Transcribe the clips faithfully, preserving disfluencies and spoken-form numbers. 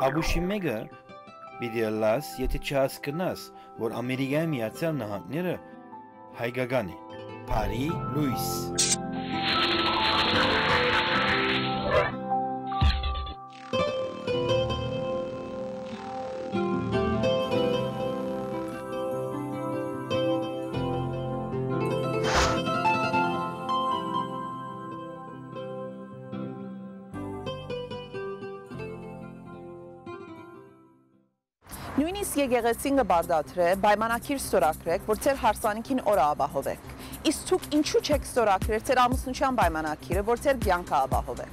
Ապուշի մէկը պիտի ըլլաս, եթէ չհասկնաս, որ Ամերիկայի Միացյալ Նահանգները հայկական է։ Բարի լոյս։ Նոյնիսկ եկեղեցին կը պարտադրէ պայմանագիր ստորագրէք, որ ձեր հարսանիքին օրը ապահովէք։ Իսկ դուք ինչո՞ւ չեք ստորագրեր ձեր ամուսնութեան պայմանագիրը, որ ձեր կեանքը ապահովէ։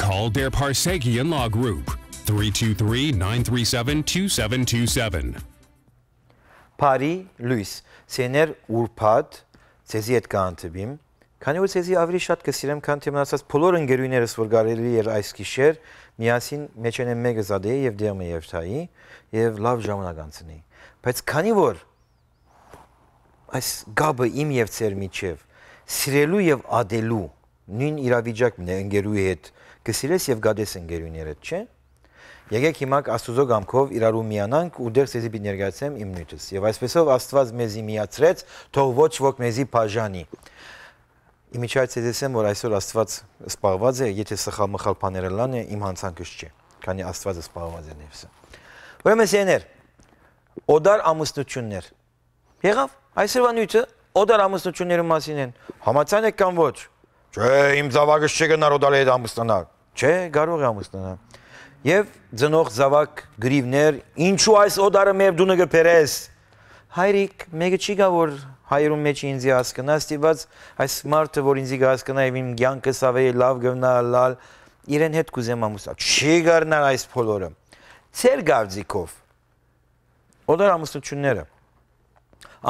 Call Their Parsekian Law Group, three two three, nine three seven, two seven two seven. Բարի լոյս, սեներ ուրբաթ, ձեզի հետ կհանդիպիմ, քանի որ ձեզի աւելի շատ կը սիրեմ, քան թէ մնացած բոլոր ընկերուհիներս, որ կարելի էր այս գիշեր միասին մեջենէն մէկը զատեի եւ դեղմը երթայի եւ լաւ ժամանակ անցնի։ Բայց քանի որ այս կապը իմ եւ ձեր միջեւ սիրելու եւ ատելու նոյն իրավիճակն է ընկերուհի հետ, կը սիրես եւ կատես ընկերուհիներդ, չէ՞։ Եկէք հիմա Աստուծոյ կամքով իրարու միանանք ու դեռ ձեզի պիտի ներկայացնեմ իմ նիւթս։ Եւ այսպեսով Աստուած մեզի միացրեց, թող ոչ ոք մեզի բաժանի։ Իմիջիայ ձեզ ըսեմ, որ այսօր Աստուած զբաղուած է, եթէ սխալ-մխալ բաներ ըլլան է, իմ յանցանքս չէ, քանի Աստուած զբաղուած է ներսը։ Ուրեմն, սեներ, օտար ամուսնութիւններ։ Եղաւ, այսօրվա նիւթը օտար ամուսնութիւններու մասին են։ Համաձայն եք կամ ոչ։ Չէ, իմ զաւակս չի գնար օտարի հետ ամուսնանալ։ Չէ, կարող է ամուսնանալ։ Եւ ծնող զաւակ կռիւներ, ինչու այս օտարը մեր տունը կը բերես։ Հայրիկ, մէկը չի գա, որ հայերուն մէջ ինձի հասկնա, ստիպած այս մարդը, որ ինձի կը հասկնա եւ իմ կեանքս աւելի լաւ կրնայ ըլլալ, իրեն հետ կ'ուզեմ ամուսնալ։ Չի կրնար այս բոլորը։ Ձեր կարծիքով, օտար ամուսնութիւնները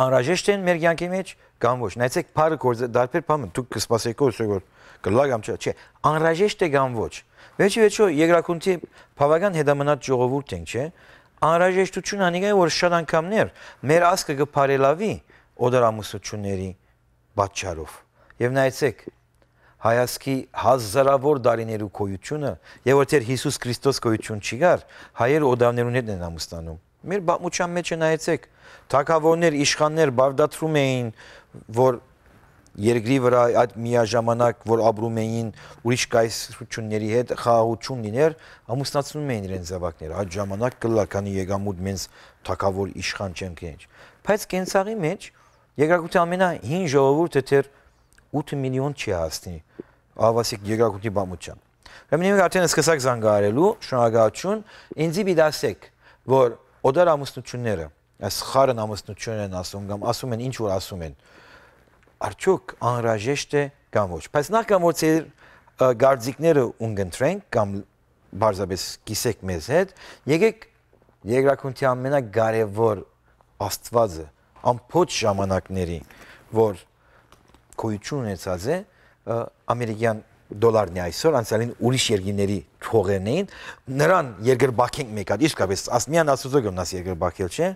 անհրաժեշտ են մեր կեանքի մէջ կամ ոչ։ Նայեցեք, բառը գործ-, տարբեր բան մը, դուք կը սպասէք, որ ասեք, որ կլա կամ չէ, չէ, անհրաժեշտ է կամ ոչ։ Վերջի վերջո, երկրագունդի բաւական հետամնաց ժողովուրդ ենք, չէ՞։ Անհրաժեշտութիւնը անիկա է, որ շատ անգամներ մեր ազգը կը բարելաւի օտար ամուսնութիւնների պատճառով։ Եւ նայեցեք, հայ ազգի հազարաւոր տարիներու գոյութիւնը, եւ որ Տէր Յիսուս Քրիստոս գոյութիւն չի գար, հայերը օտարներուն հետ են ամուսնանում։ Մեր պատմութեան մէջ է, նայեցեք, թագաւորներ, իշխաններ պարտադրում էին, որ երկրի վրայ այդ միաժամանակ, որ ապրում էին ուրիշ կայսրութիւնների հետ, խաղաղութիւն լիներ, ամուսնացնում էին իրենց զաւակները։ Այդ ժամանակ կլա, քանի եկամուտ մենզ թագաւոր իշխան չենք ինչ։ Բայց կենցաղի մէջ երկրագութի ամենահին ժողովուրդը դեռ ութը միլիոն չի հասնի, ահաւասիկ երկրագութի պատմութեան։ Ուրեմն հիմա արդեն սկսակ զանգահարելու, շնորհակալութիւն, ինձի պիտի ասեք, որ օտար ամուսնութիւնները, այս խառն ամուսնութիւններ են ասում, կամ ասում են, ինչ որ ասում են, արդյոք անհրաժեշտ է կամ ոչ։ Բայց նախքան որ ձեր, ը, կարծիքները ունկնդրենք, կամ պարզապէս կիսեք մեզ հետ, եկեք երկրագնդի ամենակարեւոր Աստուածը, ամբողջ ժամանակների, որ գոյութիւն ունեցած է, ը, ամերիկեան դոլարն է այսօր, անցյալին ուրիշ երկիրների թողերն էին, նրան երկրպագենք մէկ հատ, իսկապես, աս-, միայն Աստուծոյ կրնաս երկրպագել, չէ՞։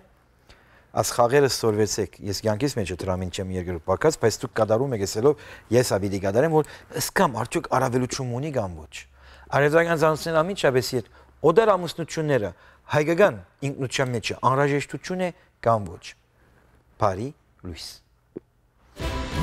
Աս խաղերը սորվեցեք, ես կեանքիս մէջ դրամին չեմ երկրպագած, բայց դուք կատարում եք, ասելով, ես ա պիտի կատարեմ, որ սկամ արդյոք առավելութիւն ունի կամ ոչ։ Արեւելական ցանցներն անմիջապէս իդ օտար ամուսնութիւնները հայկական ինքնության մէջ է, անհրաժեշտութիւն է կամ ոչ։ Բարի լոյս։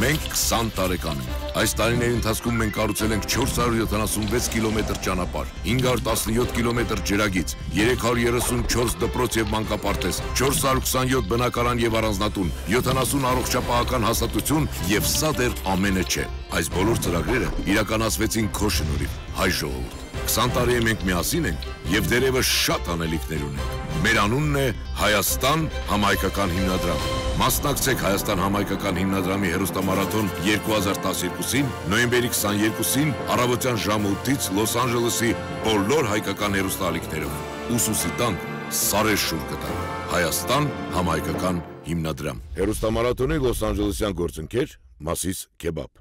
Մենք քսան տարեկան ենք։ Այս տարիների ընթացքում մենք կառուցել ենք չորս հարյուր յոթանասուն վեց կիլոմետր ճանապարհ, հինգ հարյուր տասնյոթ կիլոմետր ջրագիծ, երեք հարյուր երեսուն չորս դպրոց եւ մանկապարտեզ, չորս հարյուր քսանյոթ բնակարան եւ առանձնատուն, յոթանասուն առողջապահական հաստատութիւն եւ սա դեռ ամենը չէ։ Այս բոլոր ծրագրերը իրականացվեցին քո շնորհիվ, հայ ժողովուրդ։ Քսան տարի է մենք միասին ենք եւ դեռեւս շատ անելիքներ ունենք։ Մեր անունն է Հայաստան համահայկական հիմնադրամ։ Մասնակցեք Հայաստան համահայկական հիմնադրամի հեռուստամարաթոն երկու հազար տասներկուսին, նոյեմբերի քսաներկուսին, առավոտեան ժամը ութից Լոս Անջելեսի բոլոր հայկական հեռուստաալիքներով։ Ուսուսի տանք, սարեր շուռ կտանք։ Հայաստան համահայկական հիմնադրամ։ Հեռուստամարաթոնի Լոս Անջելեսյան գործընկեր՝ Մասիս Քեբաբ։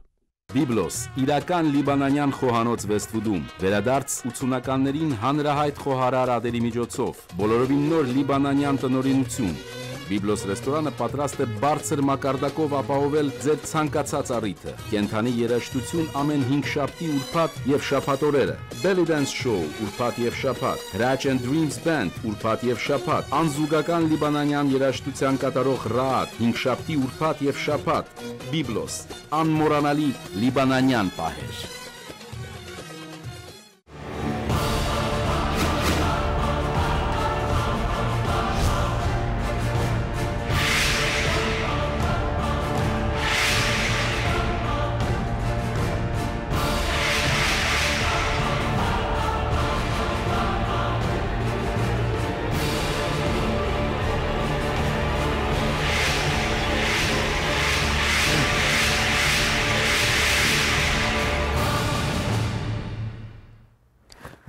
Բիբլոս, իրական լիբանանեան խոհանոց Վեսթվուդում։ Վերադարձ ութսունականներին հանրահայտ խոհարար ատելի միջոցով։ Բոլորովին նոր լիբանանեան տնօրինութիւն։ Բիբլոս ռեստորանը պատրաստ է բարձր մակարդակով ապահովել ձեր ցանկացած առիթը։ Կենդանի երաժշտութիւն ամէն հինգշաբթի, ուրբաթ եւ շաբաթ օրերը։ Belly Dance Show ուրբաթ եւ շաբաթ։ Hraç and Dreams Band ուրբաթ եւ շաբաթ։ Անզուգական լիբանանեան երաժշտութեան կատարող Ռաատ հինգշաբթի, ուրբաթ եւ շաբաթ։ Բիբլոս, անմոռանալի լիբանանեան պահեր։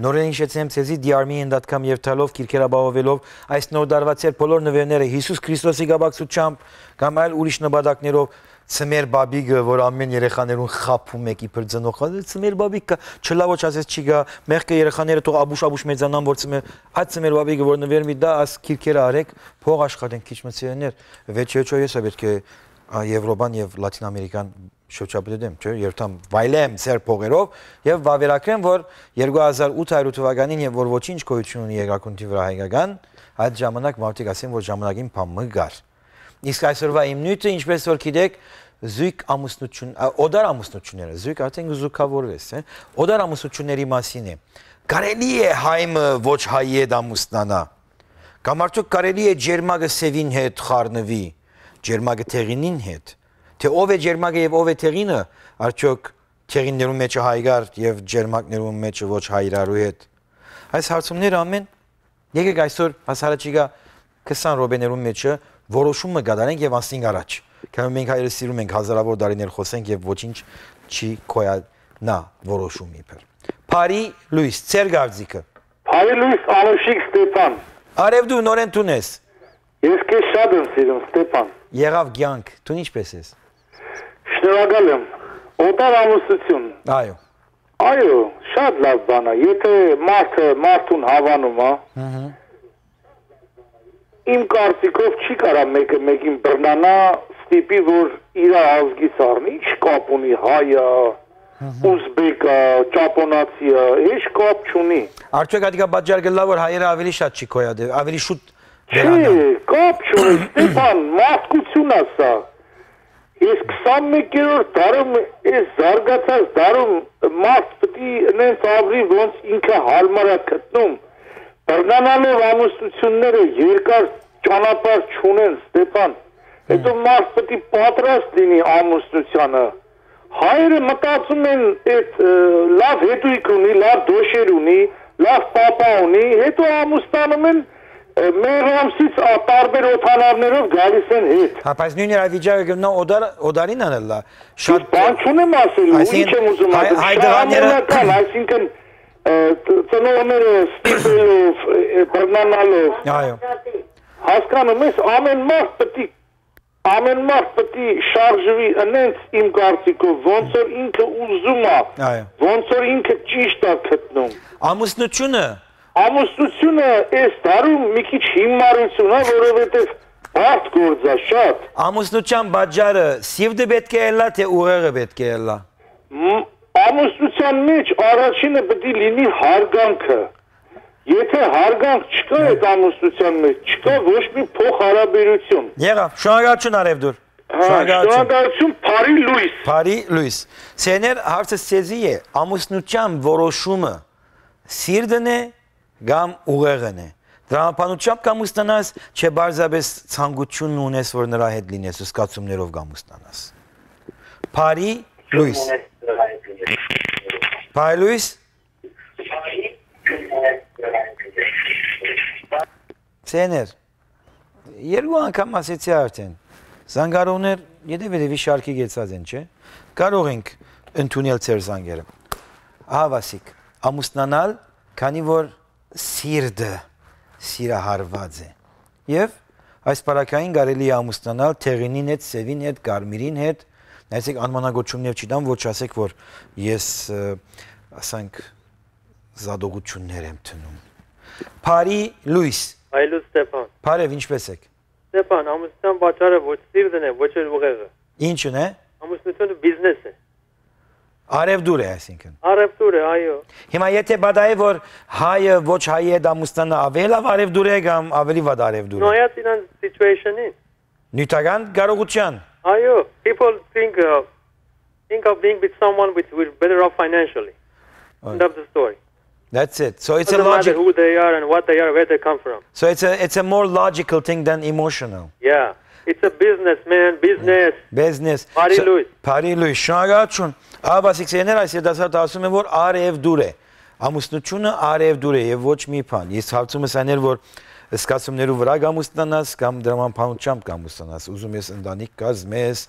Նորէն յիշեցնեմ ձեզի, դի արմի յենդատքամ երթալով, քիրքեր ապահովելով այս նոր տարուայ ձեր բոլոր նուէրները Յիսուս Քրիստոսի կապակցությամբ կամ այլ ուրիշ նպատակներով, Ծմեր Բաբիկը, որ ամէն երեխաներուն խաբում եք իբր ծնողք, ասես, Ծմեր Բաբիկ կայ, չլայ ոչ, ասես, չի գայ, մեղքը երեխաները թող աբուշ-աբուշ մեծանան, որ Ծմեր, այդ Ծմեր Բաբիկը, որ նուէր մը տայ, աս քիրքերը առէք, փող աշխատենք քիչ մը, ծերուկներ, վեճ-, վեճ-, ես ա պետք է, ա, Եվրոպան եւ Լատին Ամերիկան շրջապատեմ, չէ՞, երթամ, վայելեմ ձեր փողերով եւ վավերագրեմ, որ երկու հազար ութ հարյուր թուականին, երբ որ ոչինչ գոյություն ունի երկրագնդի վրայ հայկական, այդ ժամանակ մարդիկ ասեն, որ ժամանակին բան մը կար։ Իսկ այսօրվա իմ նիւթը, ինչպես որ գիտեք, զոյգ ամուսնութիւն-, ա, օտար ամուսնութիւնները, զոյգ արդեն կը զուգաւորուես, է, օտար ամուսնութիւնների մասին է։ Կարելի՞ է հայ մը ոչ հայի հետ ամուսնանա։ Կամ արդյոք կարելի՞ է ջերմակը սեւին հետ խառնուի, ջերմակը դեղինին հետ։ Թէ ով է ջերմակը եւ ով է դեղինը, արդյոք դեղիններուն մէջը հայ կար եւ ջերմակներուն մէջը ոչ հայրարու հետ։ Այս հարցումները ամէն, եկեք այսօր, աս յառաջիկայ քսան րոպեներուն մէջը որոշումը կատարենք եւ անցնենք առաջ։ Քանի մենք հայերը սիրում ենք հազարաւոր տարիներ խոսենք եւ ոչինչ չի գոյանայ որոշում իբր։ Բարի լոյս, ձեր կարծիքը։ Բարի լոյս, Անուշիկ Ստեփան։ Արեւդու, նորէն դուն ես։ Ես քեզ շատ եմ սիրում, Ստեփան։ Եղաւ կեանք, դուն ինչպէս ես։ Շնորհակալ եմ։ Օտար ամուսնություն։ Այո։ Այո, շատ լավ բան է, եթե մարդը մարդուն հաւանում է, Ահա։ իմ կարծիքով չի կարա մեկը մեկին բռնանայ, ստիպի, որ իր ազգից առնի, ի՞նչ կապ ունի հայը, Ահա։ ուզբեկը, ճապոնացիը, հեչ կապ չունի։ Արդյոք ատիկա պատճառ կ'ըլլայ, որ հայերը ավելի շատ չի գոյատեւ, ավելի շուտ Չէ, վերանան։ Կապ չունի, Ստեփան, մարդկություն ասա։ Ես քսանմեկերորդ դարում, այս զարգացած դարում մարդ պիտի նենց ապրի, ոնց ինքը յարմար է գտնում, բռնանալով ամուսնությունները երկար ճանապարհ չունեն, Ստեփան։ Հմ։ Հետո մարդ պիտի պատրաստ լինի ամուսնությանը։ Հայերը մտածում են, այդ, ը, լավ հետույք ունի, լավ դոշեր ունի, լավ պապա ունի, հետո ամուսնանում են, ը, մեղրամսից, ա, տարբեր օդանավներով գալիս են հետ։ Հա, բայց նույն իրավիճակը կմնայ օտար-, օտարին անելլա։ Շատ Ես բան չունեմ ասելու, Այսինքն, ինչ եմ ուզում հայ-, ասել, հայ տղաները շահամոլական, այսինքն, ը, ծ-, ծնողները ստիպելով, ը, բռնանալով։ Այո։ Հասկանում ես, ամեն մարդ պիտի, ամեն մարդ պիտի շարժվի ընենց իմ կարծիքով, ոնց որ ինքը ուզում է, Այո։ ոնց որ ինքը ճիշտ է գտնում։ Ամուսնությունը Ամուսնությունը այս դարում մի քիչ հիմարություն է, որովհետև բարդ գործ է շատ։ Ամուսնության պատճառը սիրտը պետք է ելլա, թե ուղեղը պետք է ելլա։ Մ-, ամուսնության մեջ առաջինը պիտի լինի հարգանքը։ Եթե հարգանք չկա այդ ամուսնության մեջ, չկա ոչ մի փոխհարաբերություն։ Եղավ, շնորհակալություն, Արևդուր։ Հա, Շնորհակալություն։ շնորհակալություն, բարի լույս։ Բարի լույս։ Սեներ, հարցս ձեզի է, ամուսնության որոշումը սիրտն է կամ ուղեղն է։ Դրամաբանությամբ կամուսնանաս, չէ պարզապես ցանկություն ունես, որ նրա հետ լինես ու զգացումներով կամուսնանաս։ Բարի լույս։ Բարի լույս։ Սեներ, երկու անգամ ասեցի արդեն։ Զանգարողներ ետևետևի շարքի կեցած են, չէ՞։ Կարող ենք ընդունել ձեր զանգերը։ Ահա, Վասիկ, ամուսնանալ, քանի որ սիրտը սիրահարված է։ Եվ այս պարագային կարելի է ամուսնանալ դեղինին հետ, սևին հետ, կարմիրին հետ, Այսինքն անմանակոչումներ չտամ, ոչ ասեք, որ ես, ը, ասենք, զատողություններ եմ դնում։ Բարի լոյս։ Այլու Ստեփան։ Բարև, ինչպե՞ս եք։ Ստեփան, ամուսնության պատճառը ոչ սիրտն է, ոչ էլ ուղեղը։ Ի՞նչն է։ Ամուսնությունը բիզնես է։ Արևդուր է, այսինքն։ Արևդուր է, այո։ Հիմա եթե պատահի, որ հայը ոչ հայի հետ ամուսնանայ, ավելի լաւ արևդուր է կամ ավելի վատ արևդուր է։ Նայած իրանց situation-ին։ Նիւթական կարողութեան։ Այո, people think, uh, think of being with someone with, with better off financially. End of the story. That's it. So it's a logic. Doesn't matter who they are and what they are, where they come from. So it's a, it's a more logical thing than emotional. Yeah. It's a business, man. Business. Business. Բարի լոյս։ Բարի լոյս, շնորհակալություն։ Ահա, Վասիկ Սեներ այս երիտասարդը ասում է, որ արևդուր է։ Ամուսնությունը արևդուր է եւ ոչ մի բան։ Ես հարցումը սա էր, որ զգացումներու վրա կամուսնանաս կամ դրամաբանությամբ կամուսնանաս։ Ուզում ես ընտանիք կազմես,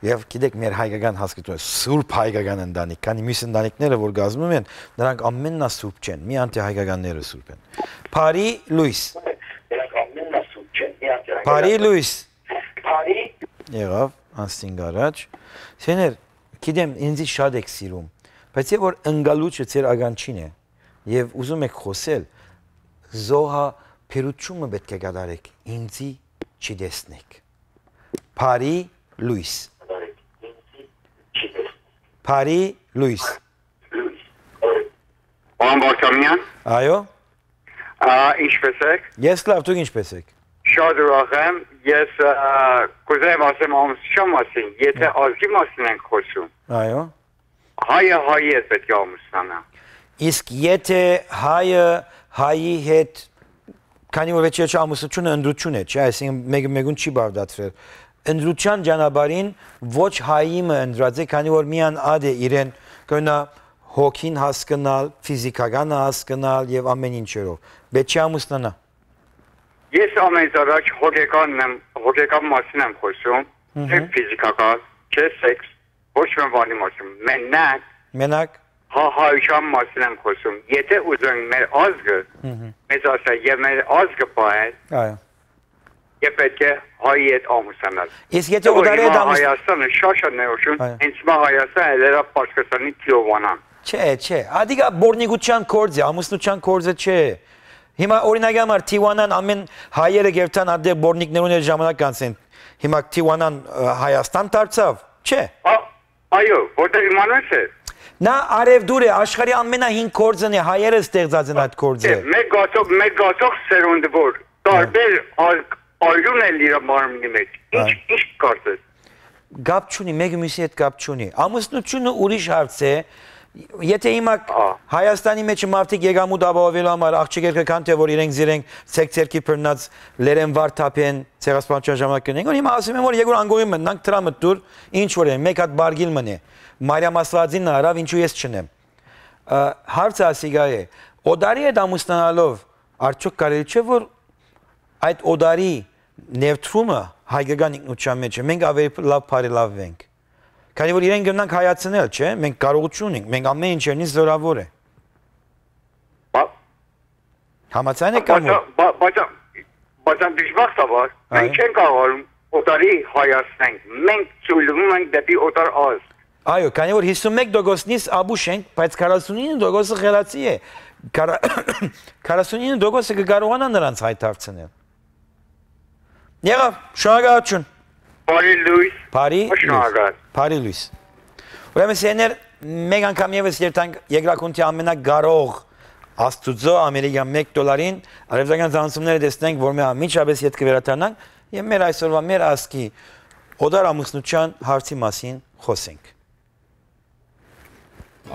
եւ գիտեք, մեր հայկական հասկացությունը, սուրբ հայկական ընտանիք, քանի մյուս ընտանիքները, որ կազմում են, նրանք ամենն ա սուրբ չեն, միայն թե հայկականները սուրբ են։ Բարի լոյս։ Բարի լոյս։ Եղավ, անցնենք առաջ։ Սեներ, գիտեմ, ինձի շատ եք սիրում, բայց է որ ընկալուչը ձեր ականջին է, եւ ուզում եք խօսել, զոհաբերութիւնը պէտք է կատարեք, ինձի չտեսնեք։ Բարի լոյս։ Բարի լոյս։ Պարոն Վարդանյան։ Այո։ Ա, ինչպե՞ս եք։ Ես լաւ, դուք ինչպե՞ս եք։ Շատ ուրախ եմ։ Ես, ա, կուզեմ ասեմ ամուսնության մասին, եթե Ա։ ազգի մասին ենք խոսում։ Այո։ Հայը հայի հետ պէտք է ամուսնանայ։ Իսկ եթե հայը հայի հետ, քանի որ վերջի վերջը ամուսնությունը ընտրություն է, չէ՞, այսինքն մեկը մեկուն չի բարդացրել, ընտրության ճանապարհին ոչ հայի մը ընտրած է, քանի որ միան ատ է իրեն կրնայ հոգին հասկնալ, ֆիզիքականը հասկնալ եւ ամեն ինչերով։ Պէտք չի ամուսնանայ։ Ես ամենից առաջ հոգեկանն եմ, հոգեկան մասին եմ խոսում, Մհմ։ Չէ ֆիզիքական, չէ սեքս, ոչ մի բանի մասին։ Մենակ Մենակ հա-, հայության մասին եմ խոսում։ Եթե ուզում ենք մեր ազգը, Մհմ։ մեզ ասա, եւ մեր ազգը պահել, Այո։ Եւ պէտք է հայի հետ ամուսնանալ։ Իսկ եթե Դե որ օտարի հետ հիմա ամուսն- Հայաստանը շաշա ներոշուն, Այո։ հենց հիմա Հայաստանը էլ էլա Պարսկաստանի Թիովանան։ Չէ, չէ, ադիկա բորնիկության կորձ է, ամուսնության կորձը չէ։ Հիմա օրինակի համար Թիվանան ամեն հայերը գերտան ատեղ բորնիկներուն էր ժամանակ կանցեն։ Հիմա Թիվանան, ը, Հայաստան դարձավ, չէ։ Ա-, այո, որտեղ իմանաս է։ Նա արևդուր է, աշխարհի ամենահին կորձն է, հայերը ստեղծած են այդ կորձը։ Չէ, մեր գացող, մեր գացող սերունդը որ տարբեր ալ-, այլուն է իր մարմնի մեջ։ Ինչ, Այ։ ինչ կարծես։ Կապ չունի, մեկը մյուսի հետ կապ չունի։ Ամուսնությունը ուրիշ հարց է։ Եթե հիմա Ա։ Հայաստանի մեջ մարդիկ եկամուտ ապահովելու համար աղջիկեր կգան, թե որ իրենք զիրենք ցեք-, ցերկի բռնած լերեն վարդապեն, ցեղասպանության ժամանակ կնենք, որ հիմա ասում են, որ եկուր անգողի մնանք, դրամը տուր, ինչ որ է, մեկ հատ բարգիլ մնե։ Մարիամ Աստվածին արավ, ինչու ես չնեմ։ Ա, հարցը ասիկա է, օտարի հետ ամուսնանալով, արդյոք կարելի չէ, որ այդ օտարի ներդրումը հայկական ինքնության մեջ է, մենք ավելի լավ բարելավվենք։ Քանի որ իրեն գնանք հայացնել, չէ՞, մենք կարողություն ունենք, մենք ամեն ինչ երնից զորավոր է։ Բա- Համաձայն եք կամ Բայց, որ? բա-, բայց, բայց դժբախտաբար, Այո։ մենք չենք կարողանում օտարի հայացնենք, մենք ծույլվում ենք դեպի օտար ազգ։ Այո, քանի որ հիսուն մեկ տոկոսնից աբուշ ենք, բայց քառասունինը տոկոսը խելացի է։ Քարա-, քառասունինը տոկոսը կկարողանա նրանց հայ դարձնել։ Եղավ, շնորհակալություն։ Բարի լույս։ Բարի լույս։ Շնորհակալ։ Բարի լույս։ Ուրեմն, սիրելիներ, մեկ անգամ ևս երթանք երկրագունդի ամենակարող Աստուծո Ամերիկյան մեկ դոլարին, արևտական զանցումները տեսնենք, որ մենք անմիջապես յետ կվերադառնանք եւ մեր այսօրվա մեր ազգի օտար ամուսնության հարցի մասին խոսենք։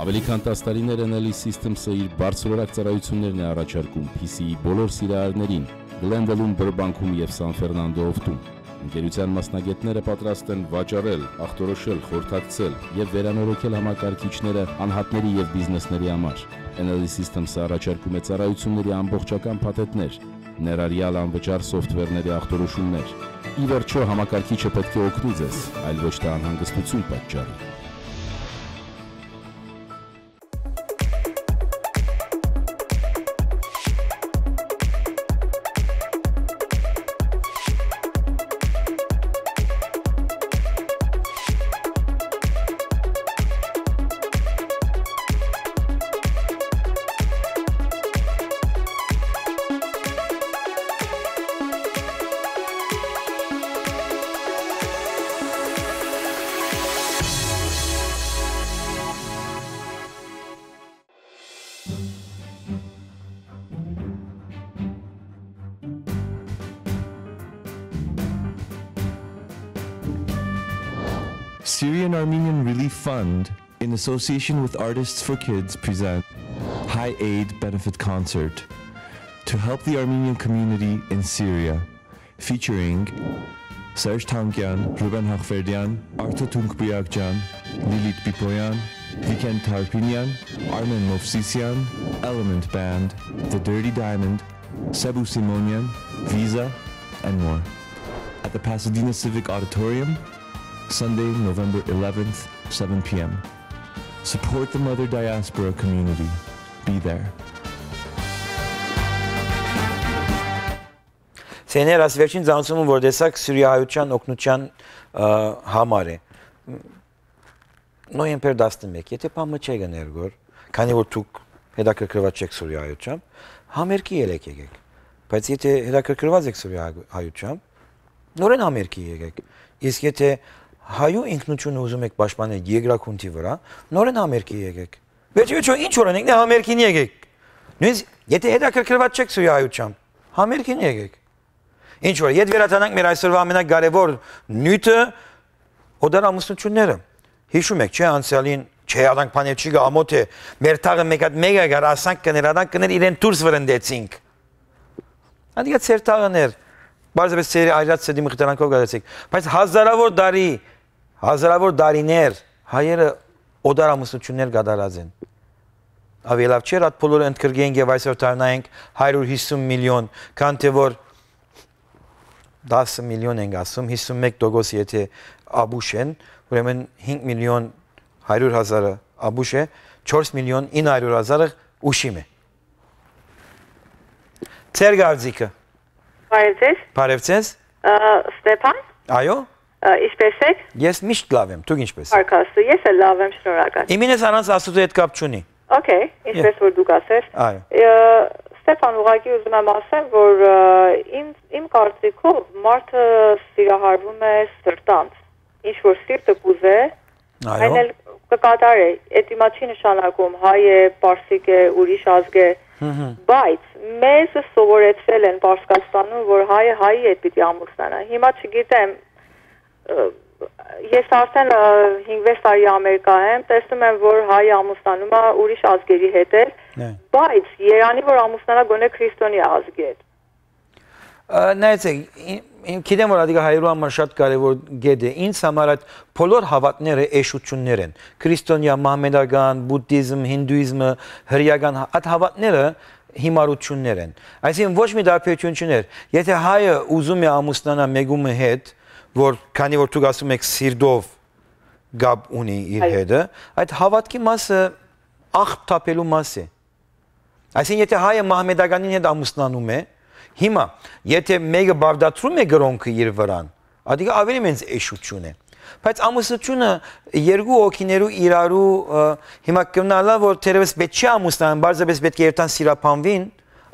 Ավելի քան տաս տարիներ N L E Systems-ը իր բարձրորակ ծառայություններն է առաջարկում P C-ի բոլոր սիրահարներին Glendale-ում, Burbank-ում եւ San Fernando Opt-ում։ Ընկերության մասնագետները պատրաստ են վաճառել, ախտորոշել, խորհրդակցել եւ վերանորոգել համակարգիչները անհատների եւ բիզնեսների համար։ N L E Systems-ը առաջարկում է ծառայությունների ամբողջական փաթեթներ, ներառյալ անվճար սոֆթվերների ախտորոշումներ։ Ի վերջո, համակարգիչը պէտք է օգնի ձեզ, այլ ոչ թե անհանգստություն պատճառի։ Syrian Armenian Relief Fund, in association with Artists for Kids, present High Aid Benefit Concert to help the Armenian community in Syria, featuring Serj Thankyan, Ruben Hakverdian, Arto Tunkbuyakcan, Lilit Bipoyan, Viken Tarpinyan, Armen Movsisyan, Element Band, The Dirty Diamond, Sebu Simonian, Visa, and more. At the Pasadena Civic Auditorium, Sunday, November eleventh, seven p.m. Support the Mother Diaspora community. Be there. Սեներ, աս վերջին ծանուցումը որ տեսակ Սուրիահայության օգնության, ը, համար է։ Նոյեմբեր տասնմեկ, եթե բան մը չեք ըներ գոր, քանի որ դուք հետաքրքրված չեք Սուրիահայությամբ, համերգի ելեք եկեք։ Բայց եթե հետաքրքրված եք Սուրիահայությամբ, նորեն համերգի եկեք։ Իսկ եթե հայու ինքնությունը ուզում եք պաշտպանել երկրագունդի վրա, նորեն համերգի եկեք։ Վերջի վերջո ինչ օրենք, նե համերգին եկեք։ Նույնիսկ եթե հետաքրքրված չեք Սուրիահայությամբ, համերգին եկեք։ Ինչ որ, ետ վերադառնանք մեր այսօրվա ամենակարևոր նիւթը, օտար ամուսնությունները։ Հիշում եք, չէ՞, անցեալին, չէ, ադանք բաներ չի գա, ամոթ է, մեր թաղը մեկ հատ մեկ ակար, ասանք կներ, ադանք կներ, իրեն դուրս վրընդեցինք։ Ադիգա ծեր թաղն էր, պարզապես ծերի այրած ծետի մխիթարանքով գալեցիք, բայց հազարավոր տարի, հազարավոր տարիներ հայերը օտար ամուսնություններ կատարած են։ Ավելի լավ չէր, այդ բոլորը ընդգրկենք եւ այսօր դառնայինք հարյուր հիսուն միլիոն, քան թե որ տասը միլիոն ենք ասում, հիսուն մեկ տոկոս եթե աբուշ են, ուրեմն հինգ միլիոն հարյուր հազարը աբուշ է, չորս միլիոն ինը հարյուր հազարը ուշիմ է։ Ձեր կարծիքը։ Բարև ձեզ։ Բարև ձեզ։ Ա, Ստեփան։ Այո։ Ա, ինչպե՞ս եք։ Ես միշտ լավ եմ, դուք ինչպե՞ս։ Փառք Աստծո, ես էլ լավ եմ, շնորհակալ։ Իմին ես առանց Աստուծո հետ կապ չունի։ Okay, ինչպես որ դուք ասես։ Այո։ Ա, Ստեփան, ուղղակի ուզում եմ ասեմ, որ, ա, իմ, իմ կարծիքով մարդը սիրահարվում է սրտանց։ Ինչ որ սիրտը կուզե, Այո։ այն էլ կկատարե, էդ հիմա չի նշանակում հայ է, պարսիկ է, ուրիշ ազգ է, Հմ, հմ։ բայց մեզ սովորեցրել են Պարսկաստանում, որ հայը հայի հետ պիտի ամուսնանա։ Հիմա չգիտեմ, ը, ես արդեն, ը, հինգ-վեց տարի Ամերիկա եմ, տեսնում եմ, որ հայը ամուսնանում է ուրիշ ազգերի հետ էլ, Նե։ բայց երանի որ ամուսնանա գոնե քրիստոնեայ ազգի հետ։ Ա, նայեցեք, ին-, ին-, գիտեմ, որ ադիգա հայերու համար շատ կարևոր գետ է։ Ինձ համար այդ բոլոր հաւատները էշություններ են։ Քրիստոնեայ, մահմեդական, բուդդիզմ, հինդուիզմը, հրեական հա-, այդ հաւատները հիմարություններ են։ Այսինքն ոչ մի տարբերություն չուներ։ Եթե հայը ուզում է ամուսնանա մեկումը հետ, որ, քանի որ դուք ասում եք, սիրտով կապ ունի իր Այո։ հետը, այդ հաւատքի մասը աղբ թափելու մաս է։ Այսինքն, եթե հայը մահմեդականին հետ ամուսնանում է, հիմա, եթե մեկը բաղդատրում է կրոնքը իր վրան, ադիգա ավելի մեծ էշություն է։ Բայց ամուսնությունը երկու հոգիներու իրարու, ը, հիմա կնալա, որ թերևս պետք չի ամուսնան, պարզապես պետք է երթան սիրափանվին,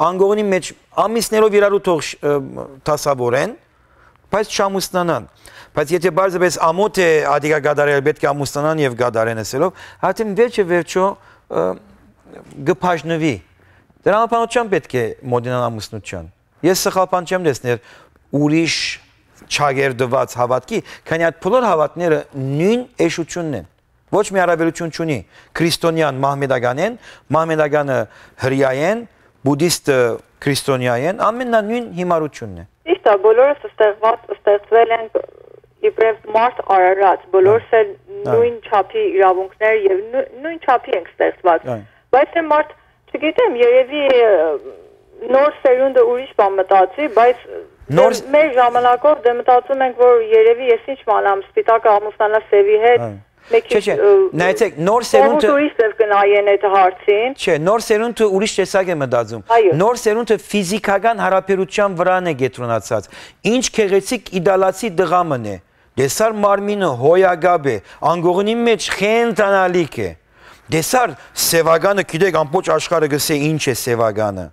անկողնի մեջ ամիսներով իրարու թող շ-, ը, դասավորեն, բայց չամուսնանան։ Բայց եթե պարզապես ամոթ է ադիգա կատարել, պետք է ամուսնանան եւ կատարեն ասելով, արդեն վերջը վերջո, ը, կբաժնվի։ Դրամաբանությամբ պետք է մոտենան ամուսնության։ Ես սխալփան չեմ տեսներ ուրիշ չագերտված հաւատքի, քանի այդ բոլոր հաւատները նոյն էշությունն են։ Ոչ մի առավելություն չունի քրիստոնեան մահմեդականեն, մահմեդականը հրեայեն, բուդիստը քրիստոնեայեն, ամենն ալ նոյն հիմարությունն է։ Ճիշդ է, բոլորս ստեղծված, ստեղծվել ենք իբրև մարդ արարած, բոլորս Այո։ էլ Այո։ նոյն չափի իրավունքներ եւ նո-, նոյն չափի ենք ստեղծված։ Այո։ Բայց դե մարդ, չգիտեմ, երևի, ը, նոր սերունդը ուրիշ բան մտածի, բայց դե Նոր ս- մեր ժամանակով դե մտածում ենք, որ երևի ես ինչ մանամ, սպիտակը ամուսնանա սևի հետ, Այո։ մեկի, Չէ, չէ, ը, նայեցեք, նոր կողմուս սերունդը ուրիշ ձև կնայեն այդ հարցին։ Չէ, նոր սերունդը ուրիշ տեսակ է մտածում։ Այո։ Նոր սերունդը ֆիզիկական հարաբերության վրան է կետրոնացած։ Ինչ գեղեցիկ իտալացի տղա մն է։ Տեսար մարմինը հոյակապ է, անկողնի մեջ խենթանալիք է։ Տեսար սևականը, գիտեք, ամբողջ աշխարհը գսե ինչ է սևականը։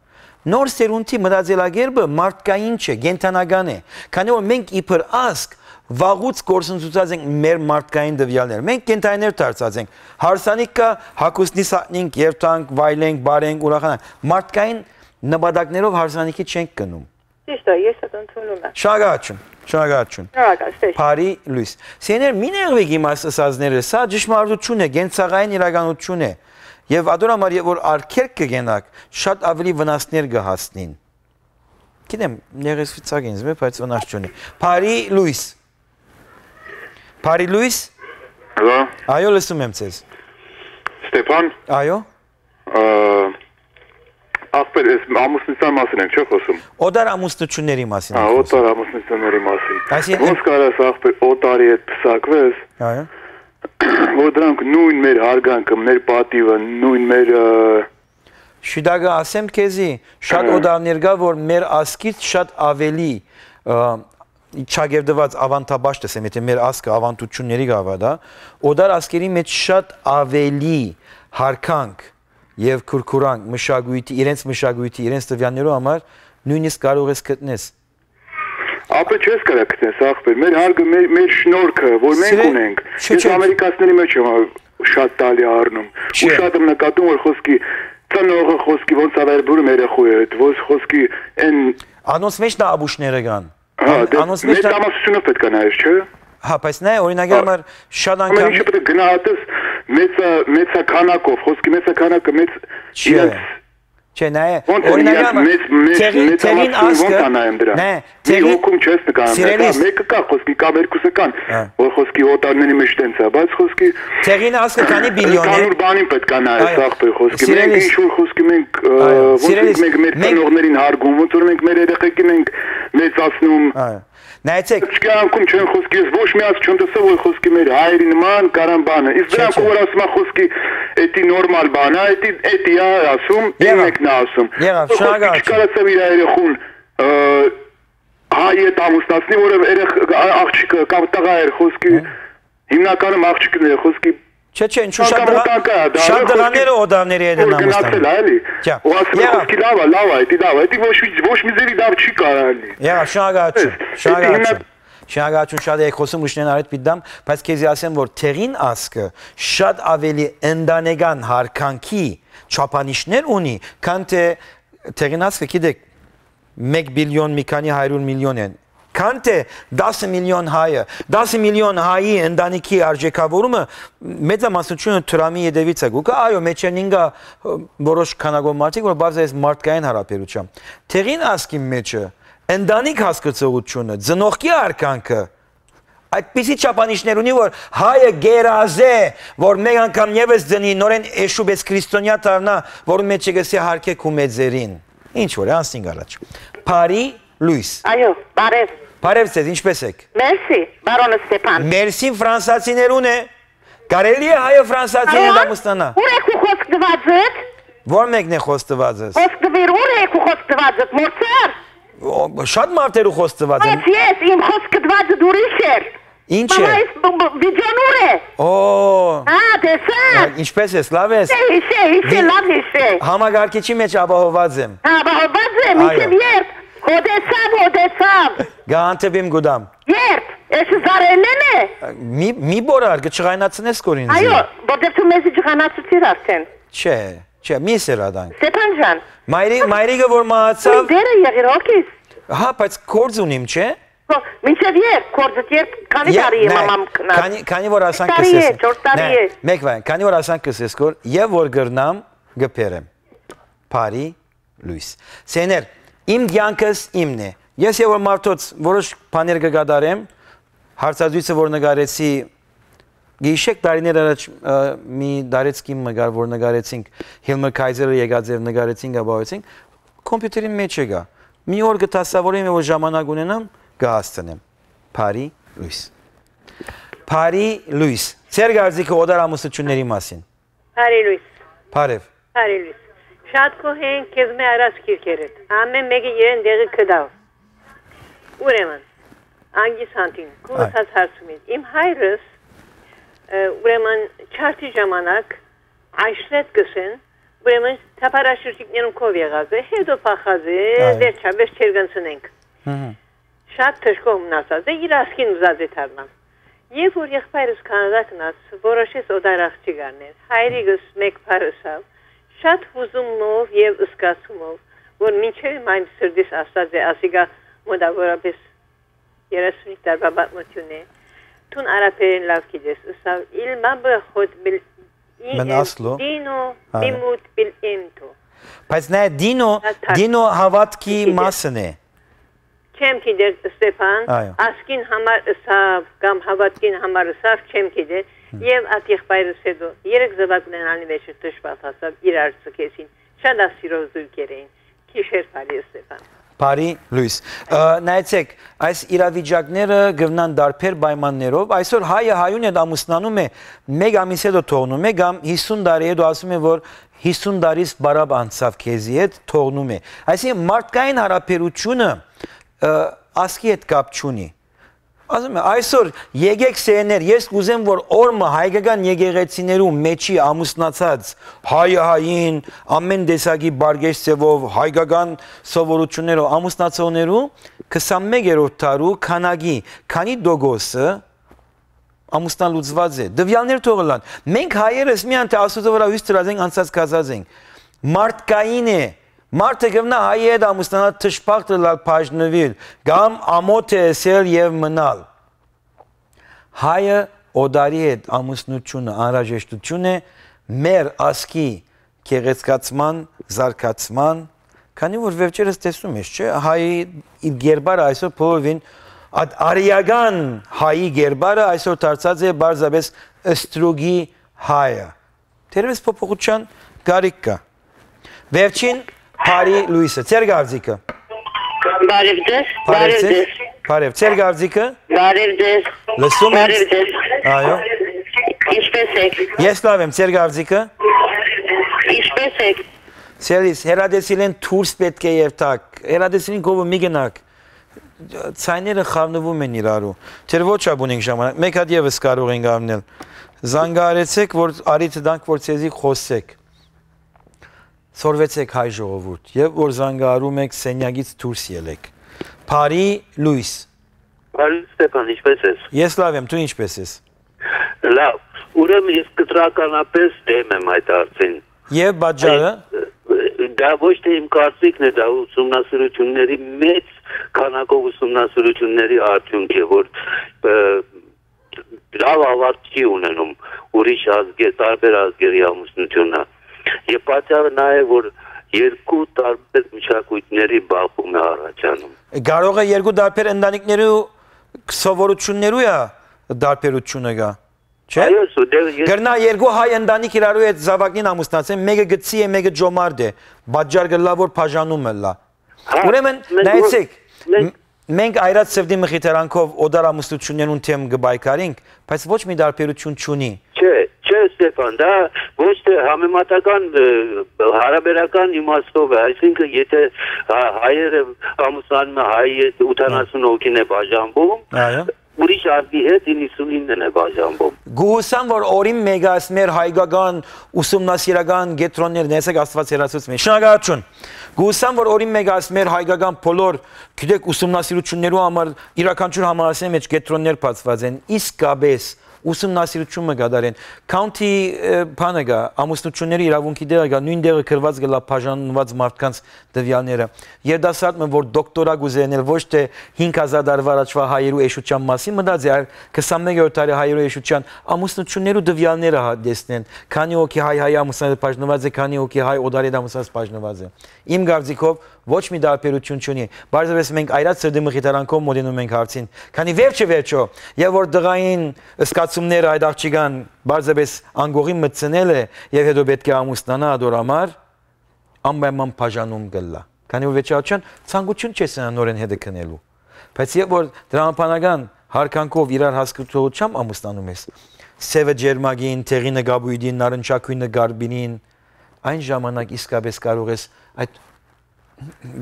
Նոր սերունդի մտածելակերպը մարդկային չէ, կենդանական է, քանի որ մենք իբր ազգ վաղուց կորսնցուցած ենք մեր մարդկային տվյալները։ Մենք կենդանիներ դարձած ենք։ Հարսանիք կա, հագուստնի սակնենք, երթանք, վայլենք, բարենք, ուրախանանք։ Մարդկային նպատակներով հարսանիքի չենք գնում։ Ճիշդ է, ես այդ ընդունում եմ։ Շնորհակալություն։ Շնորհակալություն։ Շնորհակալ, ստե։ Բարի լույս։ Սեներ, մի նեղվեք իմ աս-, ըսածները, սա ճշմարտություն է, կենցաղային իրականություն է։ Եւ ատոր համար, երբ որ արգելք կը գենաք, շատ ավելի վնասներ կը հասնին։ Գիտեմ, նեղեցուցակ ինձ, մե, բայց վնաս չունի։ Բարի լույս։ Բարի լույս։ Հալո։ Այո, լսում եմ ձեզ։ Ստեփան։ Այո։ Ա, ախպեր, էս ամուսնության մասին ենք, չէ՞ խոսում։ Օտար ամուսնությունների մասին Հա, ենք խոսում։ Օտար ամուսնությունների մասին։ Այսինքն Ոնց կարաս, ախպեր, օտարի հետ պսակվես, Այո։ որ դրանք նույն մեր հարգանքը, մեր պատիվը, նույն մեր, ը, Շուտակը ասեմ քեզի, շատ Հա։ օտարներ կա, որ մեր ազգից շատ ավելի, ը, չակերտված ավանդապաշտ, ասեմ, եթե մեր ազգը ավանդությունների գավա դա, օտար ազգերի մեջ շատ ավելի հարգանք եւ քուրքուրանք մշակույթի, իրենց մշակույթի, իրենց տվյալներու համար նույնիսկ կարող ես գտնես։ Ապա չես կարա գտնես, ախպեր, մեր հարգը, մեր, մեր շնորհքը, որ մենք Սիրե-, ունենք, չէ, ես չէ։ ամերիկացիների մեջ եմ շատ տալի առնում, Չէ։ ու շատ եմ նկատում, որ խոսքի ծնողը խոսքի ոնց ա վերաբերում երեխու հետ, ոնց խոսքի են Անոնց մեջ դա աբուշները կան։ Հա, Ան-, դե, անոնց մեջ մեծ դա ամուսնությունը պետք է նայես, չէ՞։ Հա, բայց նայ, օրինակի Հա։ համար շատ Ամեն անգամ ինչը պետք է գնահատես մեծա-, մեծաքանակով, խոսքի մեծաքանակը մեծ Չէ։ իրենց Չէ, նայ, Ոնց է օրինակի իրենց համար, մեծ, մեծ, թեղի-, մեծ թեղին ամուսնությունը ոնց ազգը, ա նայեմ դրան։ նայ, Մի թեղի-, հոգում չես նկարան, Սիրելիս։ կա, մեկը կա խոսքի, կամ երկուսը կան, Հա։ որ խոսքի օտարների մեջ տենց է, բայց խոսքի թեղին ազգը քանի բիլիոն է։ Ընդհանուր բանին պետք է նայես, Այո, ախպեր, խոսքի։ Մենք սիրելիս։ ինչ որ խոսքի մենք, ը, Այո, ոնց սիրելիս, մենք մեր մենք ծնողներին հարգում, ոնց որ մենք մեր երեխեքին ենք մեծացնում։ Այո։ Նայեցեք։ Չկյանքում չեն խոսքի, ես ոչ մի ազգ չեմ տեսա, որ խոսքի մեր հայերի նման կարան բանը։ Իսկ Չէ, դրանք չէ։ որ ասում ա խոսքի, էդի նորմալ բան ա, էդի, էդի ա ասում, Եղա։ այն մեկն ա ասում։ Եղա, Որ խոսքի շնորհակալություն։ չկարացավ իր երեխուն, ը, հայ հետ ամուսնացնի, որը երեխ-, ա-, աղջիկը կամ տղա էր խոսքի, Հա։ հիմնականում աղջիկն է խոսքի, Չէ, չէ, ինչու շատ անկամ տղա-, ու տանկա, դա շատ հա, տղաները օտարների հետ որ են գնացել, ամուսնանում։ էլի։ Չէ։ Ու ասում է, Եղա։ խոսքի լավ ա, լավ ա, էդի լավ ա, էդի ոչ մի, ոչ մի ձևի լավ չի կարա լինի։ Եղա, շնորհակալություն, Էս, էդի շնորհակալություն։ հիմնական Շնորհակալություն, շատ էի խոսում, միշտ են արդ պիտի դամ, բայց քեզի ասեմ, որ թեղին ազգը շատ ավելի ընտանեկան հարգանքի չափանիշներ ունի, քան թե թեղին ազգը, գիտեք, մեկ բիլիոն, մի քանի հարյուր միլիոն են, քան թե դասը միլիոն հայը, դասը միլիոն հայի ընտանիքի արժեքավորումը մեծամասնությունը Թրամի ետևից է գուկա, այո, մեջերնին կա, ը, որոշ քանակով մարդիկ, որ բարձր այս մարդկային հարաբերության։ Թեղին ազգի մեջը ընտանիք հասկացողությունը, ծնողքի արկանքը, այդպիսի չափանիշներ ունի, որ հայը գերազե, որ մեկ անգամ ևս ծնի, նորեն էշու պես քրիստոնյա դառնա, որ մեջը գսի հարկեք ու մեծերին։ Ինչ որ է, անցնենք առաջ։ Բարի լույս։ Այո, բարև։ Բարև ձեզ, ինչպե՞ս եք։ Մերսի, բարոն Ստեփան։ Մերսին ֆրանսացիներուն է։ Կարելի՞ է հայը ֆրանսացի հետ Այո, ամուսնանա։ Ո՞ւր է քու խոսք տվածդ։ Ո՞ր մեկն է խոսք տվածս։ Խոսք տվիր, ո՞ւր է քու խոսք տվածդ, մորցար։ Ո, շատ մարդերու խոսք տված եմ։ Բայց ես, իմ խոսք տվածդ ուրիշ էր։ Ինչ է։ Մամա, այս բ-, բ-, վիդեոն ո՞ւր է։ Ո։ Հա, տեսա։ Ա, ինչպե՞ս ես, լավ ես։ Հիշե, հիշե, հիշե, Դի-, լավ հիշե։ Համագարկիչի մեջ ապահովված եմ։ Հա, ապահովված եմ, Այո։ մինչև երբ։ Հոդեցավ, հոդեցավ։ Գանթեպիմ գուդամ։ Երբ, էս զարելեն է։ Մի, մի բորար, կչղայնացնես կոր ինձ։ Այո, որտեվ դու մեզի ջղանացուցիր արդեն։ Չէ, չէ, մի սերադանք։ Ստեփան ջան, Մայրի-, մայրիկը որ մահացավ։ Դերը եղիր, օքեյ։ Հա, բայց կորձ ունիմ, չէ՞։ Հո, մինչև երբ, կորձդ երբ, քանի Ե-, տարի է նայ, մամամ կնա։ քանի, քանի որ ասանք Տարի է, կսես։ չորս տարի Նայ, է։ մեկ վայ, քանի որ ասանք կսես կոր, եւ որ գրնամ, գբերեմ։ Բարի լույս։ Սեներ, իմ կյանքս իմն է։ Ես եւ որ մարդոց որոշ բաներ կկատարեմ, հարցազրույցը որ նկարեցի, գիշեք տարիներ առաջ, ը, մի դարեցք իմ մը կար, որ նկարեցինք, Հիլմը Քայզերը եկած էր, նկարեցինք, ապահովեցինք, կոմպիուտերի մեջ եկա։ Մի օր կդասավորեմ, որ ժամանակ ունենամ, կհասցնեմ։ Բարի լույս։ Բարի լույս։ Ձեր կարծիքը օտար ամուսնությունների մասին։ Բարի լույս։ Բարև։ Բարի լույս։ Շատ գոհ ենք քեզ մեր առած քիրքերդ։ Ամեն մեկը իրեն դեղը կտալ։ Ուրեմն, անգիս հանդին, Այ։ կորցած հարցումից։ Իմ հայրս, ը, ուրեմն, չարդի ժամանակ Աշրետ կսեն, ուրեմն, թափառաշրջիկներուն քով եղած է, հետո փախած է, Այ։ վերջապես չերգնցնենք։ Հհ։ Շատ թշկող մնացած է, իր ազգին ուզած է դառնալ։ Երբ որ եղբայրս Քանադա գնաց, որոշեց օտար աղջիկ առնել։ Հայրիկս մեկ բառ ըսաւ, շատ հուզումով եւ զգացումով, որ մինչեւ հիմա իմ սրտիս ասած է, ասիկա մոտավորապես երեսունհինգ տարուա պատմութիւն է, դուն արաբերէն լաւ գիտես, ըսաւ, «Իլմա բը խոտ բիլ Մն ին ասլու։ Դինու Հա։ Բիմուտ բիլ իմտու»։ Բայց նայ, դինո, Ա, թա- դինո հաւատքի Գիտես։ Մասն է։ Չեմ գիտեր, Ստեփան, Այո։ Ասկին համար ըսաւ կամ հաւատքին համար ըսաւ, չեմ գիտեր, Հմ։ Եւ ատ եղբայրս հետո երեք զաւակ ունենալի մեջ դժբախտ հասաւ, իրար ցկեցին, շատ ասիրով զույգեր էին, գիշեր բարի, Ստեփան։ Բարի լոյս։ Ը, նայեցեք, այս իրավիճակները գտնան տարբեր պայմաններով, այսօր հայը հայուն հետ ամուսնանում է, մեկ ամիս հետո թողնում է, կամ հիսուն տարի հետո ասում է, որ հիսուն տարիս բարապ անցաւ քեզի հետ, թողնում է։ Այսինքն մարդկային հարաբերությունը, ը, ասկի հետ կապ չունի։ Ասում է, այսօր եկեք սերներ, ես կուզեմ, որ օրը հայկական եկեղեցիներու մեջի ամուսնացած հայը հային, ամեն տեսակի բարգեշ ձևով, հայկական սովորություններով ամուսնացողներու քսանմեկերորդ դարու քանակի քանի տոկոսը ամուսնալուծուած է։ Տվեալներ թող ըլլան։ Մենք հայերս միայն թե Աստուծոյ վրայ հոյս դրած ենք, անցած գացած ենք։ Մարդկային է, մարդը կրնայ հայի հետ ամուսնանալ, դժբախտ ըլլալ, բաժնուիլ, կամ ամոթ է ըսել եւ մնալ։ Հայը օտարի հետ ամուսնությունը անհրաժեշտություն է մեր ազգի գեղեցկացման, զարգացման, քանի որ վերջերս տեսնում ես, չէ՞, հայի իր գերբարը այսօր բոլորովին ատ-, արիական հայի գերբարը այսօր դարձած է պարզապէս ստրուկի հայը։ Թերևս փոփոխության կարիք կա։ Վերջին բարի լոյսը, ձեր կարծիքը։ Բարև ձեզ, Բարև բարև ձեզ, ձեզ։ Բարև, ձեր կարծիքը։ Բարև ձեզ, Լսում եմ։ Բարև ձեզ։ Այո։ Ինչպե՞ս եք։ Ես լավ եմ, ձեր կարծիքը։ Ինչպե՞ս եք։ Սելիս, հերադեսիլեն դուրս պէտք է երթաք, հերադեսիլին կովը մի գնաք, ցայները խառնվում են իրարու, դեռ ոչ ապ ունենք ժամանակ, մեկ հատ ևս կարող ենք առնել, զանգահարեցեք, որ արիցը տանք, որ ձեզի խոսեք, սորվեցեք հայ ժողովուրդ, եւ որ զանգահարում եք, սենյակից դուրս ելեք, բարի լոյս։ Բարի Ստեփան, ինչպե՞ս ես։ Ես լավ եմ, դու ինչպե՞ս ես։ Լավ, ուրեմն ես կտրականապես դեմ եմ այդ հարցին։ Եվ պատճառը։ Այդ, դա ոչ թե իմ կարծիքն է, դա ուսումնասիրությունների, մեծ քանակով ուսումնասիրությունների արդյունք է, որ, ը, լավ ավարտ չի ունենում ուրիշ ազգեր, տարբեր ազգերի ամուսնությունը։ Եւ պատճառը նա է, որ երկու տարբեր մշակույթների բախում է առաջանում։ Կարող է երկու տարբեր ընտանիքներու սովորություններու է տարբերությունը գա, չէ՞։ Այո, սու, դե, ես Կրնայ երկու հայ ընտանիք իրարու հետ զաւակնին ամուսնացեն, մէկը գցի է, մէկը ջոմարդ է, պատճառ կը լա, որ բաժանում ըլլայ։ Հա, Ուրեմն, մենք նայեցեք, մենք մ-, մենք այրած սրտի մխիթարանքով օտար ամուսնություններուն թեմ կը պայքարենք, բայց ոչ մի տարբերություն չունի։ Չէ, չէ, Ստեփան, դա ոչ թե համեմատական, ը, հարաբերական իմաստով է, այսինքն, եթե հա-, հայերը ամուսնանում է հայ հետ, ութանասուն հոգին է բաժանվում, Այո։ ուրիշ ազգի հետ իննսունինն է բաժանվում։ Գուհուսամ, որ օրին մեկը այս մեր հայկական ուսումնասիրական կեդրոններ, նայեցեք, Աստված հեռացուց մեզ։ Շնորհակալություն։ Գուհուսամ, որ օրին մեկը այս մեր հայկական բոլոր, գիտեք, ուսումնասիրություններու համար յուրաքանչյուր համալսարանի մեջ կեդրոններ բացված են, իսկապես ուսումնասիրություն մը կատարեն։ County, ը, բանը կա, ամուսնությունների իրավունքի տեղը կա, նոյն տեղը գրված կլա բաժանված մարդկանց տվյալները։ Երիտասարդ մը, որ դոկտորա կ'ուզեներ, ոչ թե հինգ հազար տարի առաջվա հայերու էշության մասին մտածի, այլ քսանմեկերորդ դարի հայերու էշության ամուսնություններու տվյալները հա-, տեսնեն, քանի հոգի հայ հայ ամուսնած բաժնված է, քանի հոգի հայ օտարի հետ ամուսնած բաժնված է։ Իմ կարծիքով ոչ մի տարբերություն չունի։ Պարզապես մենք այրած սրտի մխիթարանքով մոտենում ենք հարցին, քանի վերջը վերջո, եւ որ տղային զգացումները այդ աղջիկան պարզապես անգողին մտցնել է եւ հետո պէտք է ամուսնանա ադոր համար, անպայման բաժանում կլլա։ Քանի որ վերջիհաճան ցանկություն չես ունենա նորէն հետը քնելու։ Բայց երբ որ դրամաբանական հարգանքով իրար հասկացողությամբ ամուսնանում ես, սևը ջերմագին, թեղինը կապույտին, նարնջագույնը կարմիրին, այն ժամանակ իսկապես կարող ես այդ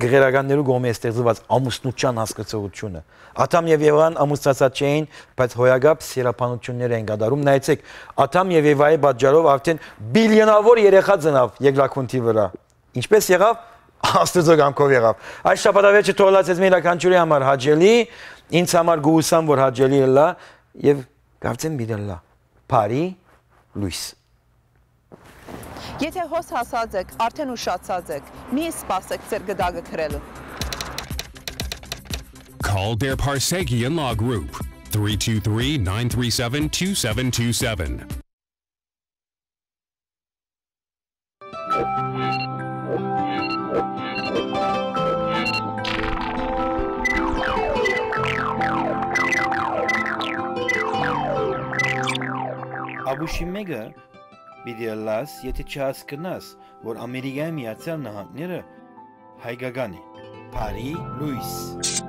գղերականներու կողմէ ստեղծված ամուսնության հասկացողությունը։ Ադամ եւ Եվան ամուսնացած չէին, բայց հոյակապ սիրաբանություններ էին կատարում։ Նայեցեք, Ադամ եւ Եվայի պատճառով արդեն բիլիոնավոր երեխա ծնավ երկրագունդի վրա։ Ինչպես եղավ, Աստուծոյ կամքով եղավ։ Այս շաբաթավերջը թող ըլլայ ձեզմէ յուրաքանչիւրի համար հաճելի, ինձ համար գուհուսամ, որ հաճելի ըլլայ, եւ կարծեմ պիտի ըլլայ։ Բարի լոյս։ Եթե հոս հասած եք, արդեն ուշացած եք, մի սպասեք ձեր գդակը քրելու։ Call their Parsegian Law Group, three two three, nine three seven, two seven two seven. Աբուշի մէկը պիտի ըլլաս, եթէ չհասկնաս, որ Ամերիկայի Միացյալ Նահանգները հայկական է։ Բարի լոյս։